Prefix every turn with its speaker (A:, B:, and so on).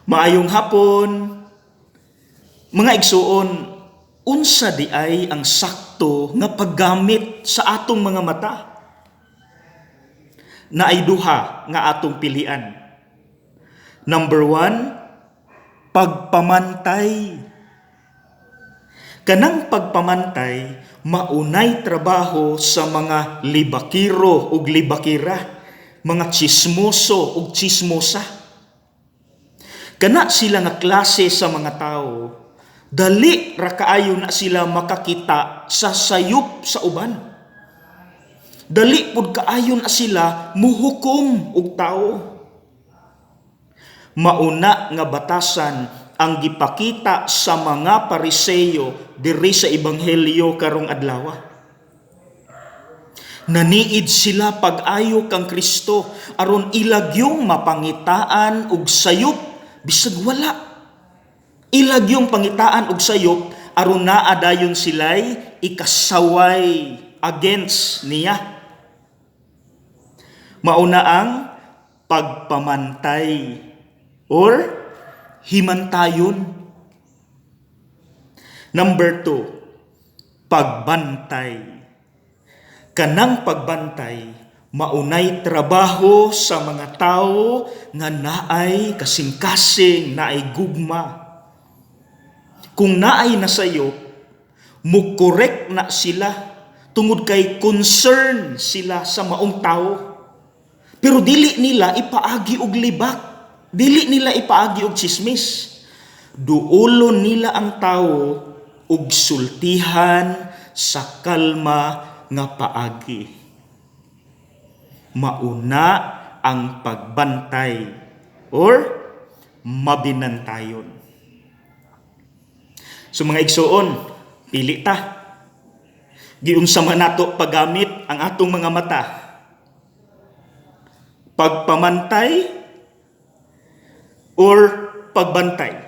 A: Maayong hapon. Mga igsuon, unsa diay ang sakto nga paggamit sa atong mga mata? Naay duha nga atong pilian. Number 1, pagpamantay. Kanang pagpamantay, maunay trabaho sa mga libakiro ug libakira, mga chismoso ug chismosa. Kana sila nga klase sa mga tao, dali ra kaayo na sila makakita sa sayop sa uban. Dali pud kaayo na sila muhukom og tao. Mauna nga batasan ang gipakita sa mga Pariseyo diri sa Ebanghelyo karong adlaw. Naniid sila pag-ayo kang Kristo aron ilagyong mapangitaan og sayop bisag wala. Ilagyong pangitaan og sayop aron naa dayon sila'y ikasaway against niya. Mauna ang pagpamantay or himantayon. Number 2, pagbantay. Kanang pagbantay, maunay trabaho sa mga tao nga naay kasing-kasing, naay gugma. Kung naay nasayop, mukorek na sila tungod kay concern sila sa maong tao. Pero dili nila ipaagi og libak, dili nila ipaagi og chismis. Duolon nila ang tao og sultihan sa kalma nga paagi. Mauna ang pagbantay or mabinantayon. So mga igsuon, pili ta. Giunsa man nato paggamit ang atong mga mata? Pagpamantay or pagbantay?